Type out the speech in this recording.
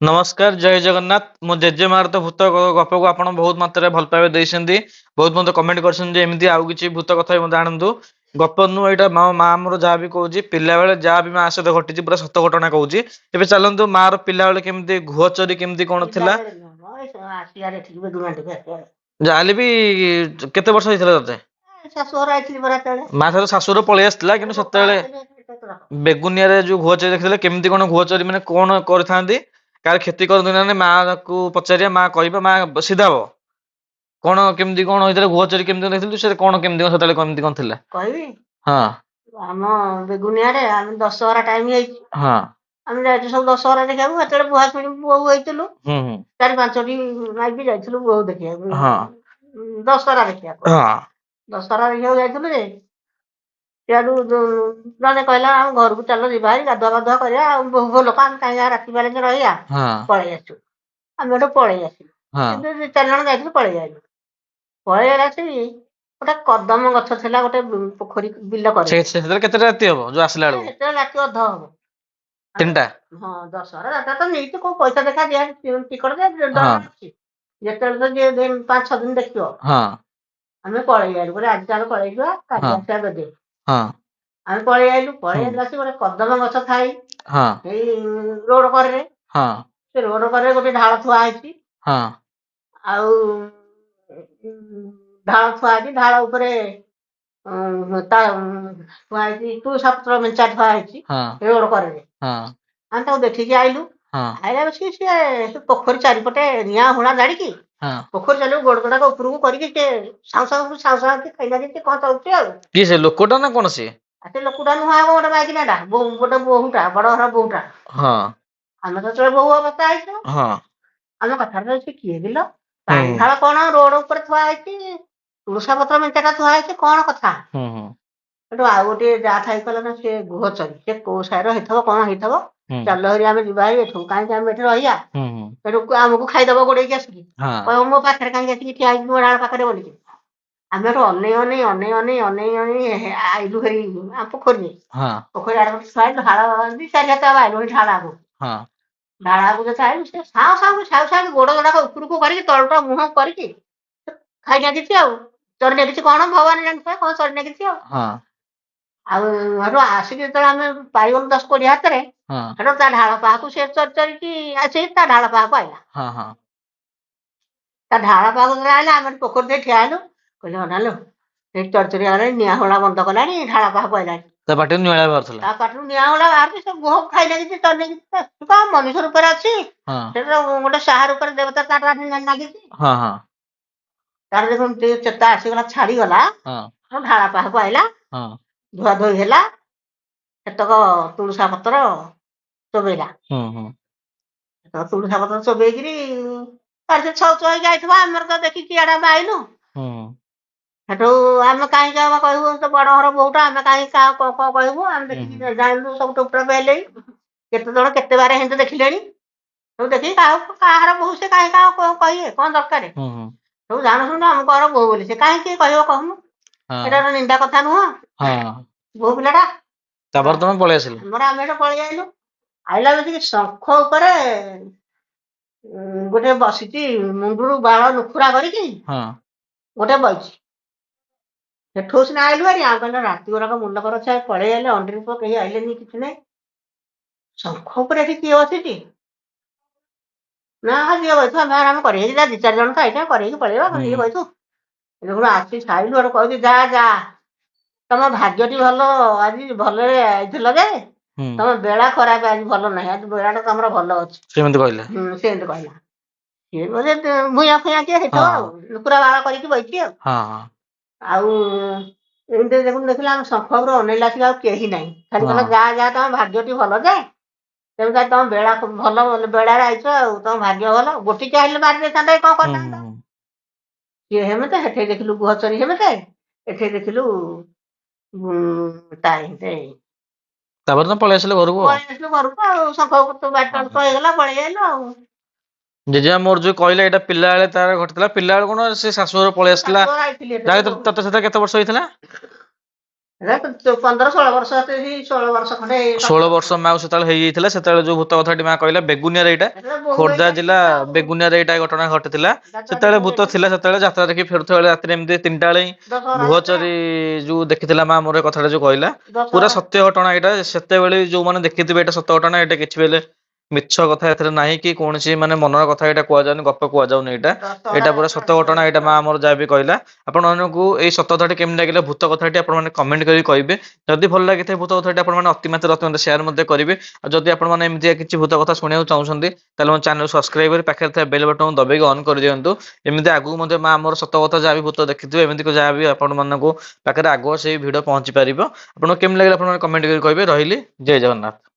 ନମସ୍କାର, ଜୟ ଜଗନ୍ନାଥ। ମୋ ଜେଜେମାର ତ ଭୂତ ଗପକୁ ଆପଣ ବହୁତ ମାତ୍ରାରେ ଭଲ ପାଇବା ଦେଇଛନ୍ତି। ବହୁତ ମତେ କମେଣ୍ଟ କରିଛନ୍ତି ଯେ ଏମିତି ଆଉ କିଛି ଭୂତ କଥା ବି ମତେ ଆଣନ୍ତୁ। ଗପ ନୁହଁ ଏଇଟା, ମା ମା ମୋର ଯାହା ବି କହୁଛି, ପିଲାବେଳେ ଯାହା ବି ମା ସହିତ ଘଟିଛି ପୁରା ସତ ଘଟଣା କହୁଛି। ଏବେ ଚାଲନ୍ତୁ, ମାର ପିଲାବେଳେ କେମିତି ଘୁଅ ଚୋରି କେମିତି କଣ ଥିଲା। ପିଲାବେଳେ ନୁହଁ ମ, ଏ ଆସିବାରେ ଏଠିକି ବେଗୁନାଟିକି ଆସିବାରେ। ଯାହାହେଲେ ବି କେତେ ବର୍ଷ ହେଇଥିଲା ତତେ? ଶାଶୁଘର ଆଇଥିଲି ପରା ସେତେବେଳେ। ମା ସହିତ ଶାଶୁଘର ପଳେଇ ଆସିଥିଲା, କିନ୍ତୁ ସେତେବେଳେ ବେଗୁନିଆରେ ଯୋଉ ଘୁଅ ଚୋରି ଦେଖିଥିଲେ, କେମିତି କଣ ଘୁଅ ଚୋରି ମାନେ କଣ କରିଥାନ୍ତି, କାହାର କ୍ଷତି କରନ୍ତି ନା ନାଇଁ, ମାକୁ ପଚାରିବା, ମା କହିବ। ମା ସିଧା ହବ, କଣ କେମିତି କଣ ହେଇଥିଲା, ଘୁଅ ଚୋରି କେମିତି ଦେଖିଥିଲୁ, ସେ କଣ କେମିତି କଣ ସେତେବେଳେ କେମିତି କଣ ଥିଲା? କହିବି। ହଁ। ଆମ ବେଗୁନିଆରେ ଆମେ ଦଶହରା ଟାଇମ ହେଇଛି। ଆମେ ଯାଇଛୁ ସବୁ ଦଶହରା ଦେଖିବାକୁ। ସେତେବେଳେ ବୁହାଶୁଣି ବୋହୂ ହେଇଥିଲୁ। ହୁଁ ହୁଁ ଚାରି ପାଞ୍ଚଟି ମାଇପି ଯାଇଥିଲୁ ବୋହୂ ଦେଖିବାକୁ, ଦଶହରା ଦେଖିବାକୁ। ଦଶହରା ଦେଖିବାକୁ ଯାଇଥିଲୁ ଯେ ସିଆଡୁ ଜଣେ କହିଲା, ଆମ ଘରକୁ ଚାଲ ଯିବା ଭାରି, ଗାଧୁଆ ପାଧୁଆ କରିବା, ଆଉ ବୋହୂ ଲୋକ ଆମେ କାହିଁକି ରାତି ପାହିଲେ ରହିବା, ପଳେଇ ଆସୁ। ଆମେ ଏଠୁ ପଳେଇ ଆସିଲୁ। କିନ୍ତୁ ଦି ଚାରି ଜଣ ଯାଇଥିଲୁ, ପଳେଇ ଆଇଲୁ। ପଳେଇ ଆଇଲା ଆସିକି ଗୋଟେ କଦମ ଗଛ ଥିଲା ଗୋଟେ ପୋଖରୀ ବିଲ କରେ। ସେତେବେଳେ କେତେଟା ରାତି ହବ ଯୋଉ ଆସିଲା ବେଳକୁ? ସେତେବେଳେ ରାତି ଅଧ ହବ। 3ଟା? ହଁ, ଦଶହରା ଯାତ୍ରା ତ ନେଇଛି, କୋଉ ପଇସା ଦେଖା ଦିଆ ଟିକଟ ଦେ ଡର ଅଛି। ଯେତେବେଳେ ତ ଯିଏ 5-6 ଦିନ ଦେଖିବ। ଆମେ ପଳେଇ ଆଇଲୁ, କହିଲେ ଆଜି ଚାଲ ପଳେଇ ଯିବା, କାଲି ଆସିବା ବେଦେ। ଆମେ ପଳେଇ ଆଇଲୁ। ପଳେଇ ଆଇଲୁ ଆସି ଗୋଟେ କଦମ ଗଛ ଥାଇ ଏଇ ରୋଡ କରରେ। ସେ ରୋଡ କରରେ ଗୋଟେ ଢାଳ ଥୁଆ ହେଇଛି। ଆଉ ଢାଳ ଥୁଆ ହେଇଛି, ଢାଳ ଉପରେ ତା ଥୁଆ ହେଇଛି, ତୁଳସା ପତ୍ର ମେଞ୍ଚା ଥୁଆ ହେଇଛି ରୋଡ କରରେ। ଆମେ ତାକୁ ଦେଖିକି ଆଇଲୁ। ଆଇଲା ବସିକି ସିଏ ସେ ପୋଖରୀ ଚାରିପଟେ ନିଆଁ ହୁଳା ଜାଳିକି ପୋଖରୀ ଚାରିପଟେ ଗୋଡ ଗୋଡାକ ଉପରକୁ କରିକି ସେ ସାଉଁ ସାଉଁ ସାଉଁ ସାଉଁ କି ଖାଇଲା କି କଣ ଚାଲୁଛି ଆଉ। କିଏ ସେ ଲୋକଟା ନା କଣ ସିଏ? ଆଉ ସେ ଲୋକଟା ନୁହଁ, ଆଉ ଗୋଟେ ମାଇକିନାଟା, ଗୋଟେ ବୋହୂଟା, ବଡ ଘର ବୋହୂଟା। ଆମେ ତ ସେତେବେଳେ ବୋହୂ ଅବସ୍ଥା ହେଇଛୁ। ଆମ କଥାରେ ସେ କିଏ କିଲୋ, ପାଣି ଢାଳ କଣ ରୋଡ ଉପରେ ଥୁଆ ହେଇଛି, ତୁଳସା ପତ୍ର ମେଞ୍ଚାଟା ଥୁଆ ହେଇଛି, କଣ କଥା? ହୁଁ ହୁଁ ସେଠୁ ଆଉ ଗୋଟିଏ ଯାହା ଥାଇ କହିଲା ନା ସେ ଗୁହଚରୀ, ସେ କୋଉ ସାହିର ହେଇଥିବ, କଣ ହେଇଥିବ, ଚାଲ ହେରି ଆମେ ଯିବା ହେରି ଏଠୁ, କାହିଁକି ଆମେ ଏଠି ରହିବା, ହୁଁ ହୁଁ ସେଠୁ ଆମକୁ ଖାଇଦବ ଗୋଡେଇକି ଆସିକି, କହିବ ମୋ ପାଖରେ କାହିଁକି ଆସିକି ଠିଆ ହେଇକି ମୋ ଡାଳ ପାଖରେ ବୋଲିକି। ଆମେ ଏଠୁ ଅନେଇ ଅନେଇ ଅନେଇ ଅନେଇ ଅନେଇ ଅନେଇ ଆଇଲୁ ହେରି ଆମ ପୋଖରୀରେ। ପୋଖରୀ ଆଡେ ଗୋଟେ ଥୁଆ ହେଇଛି, ଢାଳ 2-4 ହାତ ହବ। ଆଇଲୁ ହେରି ଢାଳ ଆଗକୁ। ଢାଳ ଆଗକୁ ଯେତେ ଆଇଲୁ, ସେ ସାଉଁ ସାଉଁ ସାଉଁ ସାଉଁ ଗୋଡ ଗୁଡାକ ଉପରକୁ କରିକି, ତଳଟା ମୁହଁ କରିକି ଖାଇ ନାଗିଛି ଆଉ ଚରି ନାଗିଛି, କଣ ଭଗବାନ ଜାଣିଥାଏ କଣ ଚରି ନାଗିଛି ଆଉ। ଆଉ ସେଠୁ ଆସିକି ଯେତେବେଳେ ଆମେ ପାଇଗଲୁ 10-20 ହାତରେ, ସେଠୁ ତା ଢାଳ ପାଖକୁ ସେ ଚରି ଚରିକି ଆସିକି ତା ଢାଳ ପାଖକୁ ଆଇଲା। ହଁ ହଁ ତା ଢାଳ ପାଖକୁ ଯେତେବେଳେ ଆଇଲା, ଆମେ ଏଠି ପୋଖରୀ ଦେଇ ଠିଆ ହେଲୁ। କହିଲେ, ଅନାଲୋ, ସେଠି ଚରି ଚରି ଆଇଲାଣି, ନିଆଁ ହୁଳା ବନ୍ଦ କଲାଣି, ଢାଳ ପାଖକୁ ଆଇଲାଣି। ତା ପାଟିରୁ ନିଆଁ ବାହାରୁଥିଲା? ତା ପାଟିରୁ ନିଆଁ ହୁଳା ବାହାରୁଛି। ସେ ମୁହଁକୁ ଖାଇ ଲାଗିଛି, ଚରି ଲାଗିଛି। ସେ କଣ ମନୁଷ୍ୟ ରୂପରେ ଅଛି? ସେଟା ଗୋଟେ ସାହା ରୂପରେ ଦେବତା ତାର ଲାଗିଛି। ହଁ ହଁ ତାର ଦେଖୁନ ଟିକେ ଚେତା ଆସିଗଲା, ଛାଡିଗଲା। ଢାଳ ପାଖକୁ ଆଇଲା। ଧୁଆ ଧୋଇ ହେଲା, ସେତକ ତୁଳସା ପତ୍ର ଚୋବେଇଲା। ହୁଁ ହୁଁ ସେତକ ତୁଳସା ପତ୍ର ଚୋବେଇକିରି ତାର ସେ ଛଉ ଛଉ ହେଇକି ଆଇଥିବ। ଆମର ତ ଦେଖିକି ଇଆଡେ ଆମେ ଆଇଲୁ। ସେଠୁ ଆମେ କାହିଁକି ଆମେ କହିବୁ, ତ ବଡ ଘର ବୋହୂଟା, ଆମେ କାହିଁକି କାହା କଣ କଣ କହିବୁ? ଆମେ ଦେଖିକି ଜାଣିଲୁ, ସବୁ ଟୁପଟାପ ହେଲେଣି, କେତେ ଜଣ କେତେ ବାର ହେନ୍ତି ଦେଖିଲେଣି ସବୁ ଦେଖିକି, କାହାକୁ କାହାର ବୋହୂ ସେ କାହିଁକି କାହାକୁ କଣ କହିବେ, କଣ ଦରକାର? ହୁଁ ହୁଁ ସବୁ ଜାଣୁଛନ୍ତି ଆମ ଘର ବୋହୂ ବୋଲି, ସେ କାହିଁକି କହିବ କହୁନୁ? ଏଇଟା ଗୋଟେ ନିନ୍ଦା କଥା ନୁହଁ? ବୋହୂ ପିଲାଟା। ତାପରେ ତମେ ପଳେଇ ଆସିଲ? ଆମର ଆମେ ଏଠୁ ପଳେଇ ଆଇଲୁ। ଆଇଲା ବେଳକୁ ଶଙ୍ଖ ଉପରେ ଗୋଟେ ବସିଛି, ମୁଣ୍ଡରୁ ବାଳ ନୁଖୁରା କରିକି ଗୋଟେ ବଇଛି। ସେଠୁ ସିନା ଆଇଲୁ ଭାରି, ଆଉ କହିଲେ ରାତି ଗୁଡାକ ମୁଣ୍ଡ କର, ଛା ପଳେଇ ଆଇଲେ, ଅଣ୍ଡିରି ପୁଅ କେହି ଆଇଲେନି, କିଛି ନାହିଁ। ଶଙ୍ଖ ଉପରେ ଏଠି କିଏ ବସିଛି ନା? ଯିଏ ବସିଥିବ, ଆମେ ଆରାମ କରେଇକି ଯା, ଦି ଚାରି ଜଣ ତ ଆଇଛ, କରେଇକି ପଳେଇବା, କରେଇକି ବସିଛୁ। ଦେଖୁନୁ ଆସି ସାରିଲୁ, ଆଡୁ କହୁଛି, ଯା ଯା, ତମ ଭାଗ୍ୟଟି ଭଲ, ଆଜି ଭଲରେ ଆଇଥିଲ ଯେ ତମ ବେଳା ଖରାପ, ଆଜି ଭଲ ନାହିଁ, ଆଜି ବେଳାଟା ତମର ଭଲ ଅଛି। ସେମିତି କହିଲେ? ହୁଁ, ସେମିତି କହିଲା। ସିଏ ବୋଧେ ଭୂୟାଁ ଫୁୟାଁ କିଏ ହେଇଥିବ, ଆଉ ନୁକୁରା ବାଳ କରିକି ବଇଛି ଆଉ। ହଁ ହଁ ଆଉ ଏମିତି ଦେଖୁନୁ ଦେଖିଲା, ଆମେ ଶଙ୍ଖ ଉପରେ ଅନେଇଲା ଆସିକି ଆଉ କେହି ନାହିଁ। ଖାଲି କହିଲା, ଯା ଯା, ତମ ଭାଗ୍ୟଟି ଭଲ ଯେ, ତେଣୁ ତମ ବେଳା ଭଲ, ବେଳାରେ ଆଇଛ ଆଉ ତମ ଭାଗ୍ୟ ଭଲ। ଗୋଟିକିଆ ହେଲେ ମାରି ଦେଇଥାନ୍ତା କି କଣ କରିଥାନ୍ତା। ସିଏ ହେମିତି ସେଠେଇ ଦେଖିଲୁ ଗୁହଚରି, ହେମିତି ଏଠେଇ ଦେଖିଲୁ ତା ହେମିତି। ତାପରେ ତମେ ପଳେଇ ଆସିଲ ଘରକୁ ଆଉ? ପଳେଇ ଆସିଲୁ ଘରକୁ ଆଉ ଶଙ୍ଖ ଉପରେ ବାଟ ହେଇଗଲା, ପଳେଇ ଆଇଲୁ ଆଉ। ଜେଜେମା ମୋର ଯୋଉ କହିଲେ, ଏଇଟା ପିଲାବେଳେ ତାର ଘଟିଥିଲା। ପିଲାବେଳେ କଣ, ସେ ଶାଶୁଘର ପଳେଇ ଆସିଥିଲା। ଶାଶୁଘର ଆଇଥିଲି ଯାହା ସେତେବେଳେ। ତତେ ସେତେବେଳେ କେତେ ବର୍ଷ ହେଇଥିଲା? ହେଲା 15-16 ବର୍ଷ, 16 ବର୍ଷ ଖଣ୍ଡେ। 16 ବର୍ଷ ମାକୁ ସେତେବେଳେ ହେଇଯାଇଥିଲା। ସେତେବେଳେ ଯୋଉ ଭୂତ କଥାଟି ମା କହିଲା, ବେଗୁନିଆରେ ଏଇଟା, ସେତେବେଳେ ବୋହୂ ଖୋର୍ଦ୍ଧା ହେଇକି ଜିଲ୍ଲା ଆସିଥିଲା ଆଉ। ବେଗୁନିଆରେ ଏଇଟା ଘଟଣା ଘଟିଥିଲା। ଯାତ୍ରା ସେତେବେଳେ ଦେଖି ଭୂତ ଥିଲା। ସେତେବେଳେ ଯାତ୍ରା ଦେଖି ଫେରୁଥିବା ବେଳେ ରାତିରେ ଏମିତି 3ଟା ବେଳେ ହିଁ ଦଶହରା ଯାତ୍ରା, ଭୁଅଚରି ଯୋଉ ଦେଖିଥିଲା ମା ମୋର, ଏ କଥାଟା ଯୋଉ କହିଲା ପୁରା ଦଶହରା ସତ୍ୟ ଘଟଣା ଏଇଟା। ସେତେବେଳେ ଯୋଉମାନେ ଦେଖିଥିବେ, ଏଇଟା ସତ ଘଟଣା। ଏଇଟା କିଛି ହେଲେ ମିଛ କଥା ଏଥିରେ ନାହିଁ କି କୌଣସି ମାନେ ମନର କଥା ଏଇଟା କୁହାଯାଉନି, ଗପ କୁହାଯାଉନି ଏଇଟା। ଦଶହରା ଏଇଟା ପୁରା ଯାତ୍ରା ସତ ଘଟଣା ଏଇଟା, ମା ଆମର ଯାହା ବି କହିଲା। ଆପଣମାନଙ୍କୁ ଏଇ ସତ କଥାଟି କେମିତି ଲାଗିଲା, ଭୂତ କଥାଟି, ଆପଣମାନେ କମେଣ୍ଟ କରି କହିବେ। ଯଦି ଭଲ ଲାଗିଥାଏ ଭୂତ କଥାଟି, ଆପଣମାନେ ଅତି ମାତ୍ରାରେ ଅତି ମାତ୍ରାରେ ସେୟାର ମଧ୍ୟ କରିବେ। ଆଉ ଯଦି ଆପଣମାନେ ଏମିତିଆ କିଛି ଭୂତ କଥା ଶୁଣିବାକୁ ଚାହୁଁଛନ୍ତି, ତାହେଲେ ମୋ ଚ୍ୟାନେଲ ସବସ୍କ୍ରାଇବ କରି ପାଖରେ ଥିବା ବେଲ୍ ବଟନ୍ ଦବେଇକି ଅନ୍ କରିଦିଅନ୍ତୁ। ଏମିତି ଆଗକୁ ମଧ୍ୟ ମା ଆମର ସତ କଥା ଯାହା ବି ଭୂତ ଦେଖିଥିବେ, ଏମିତି ଯାହା ବି ଆପଣମାନଙ୍କୁ ପାଖରେ ଆଗୁଆ ସେଇ ଭିଡ଼ିଓ ପହଞ୍ଚି ପାରିବ। ଆପଣଙ୍କୁ କେମିତି ଲାଗିଲା, ଆପଣମାନେ କମେଣ୍ଟ କରି କହିବେ। ରହିଲି, ଜୟ ଜଗନ୍ନାଥ।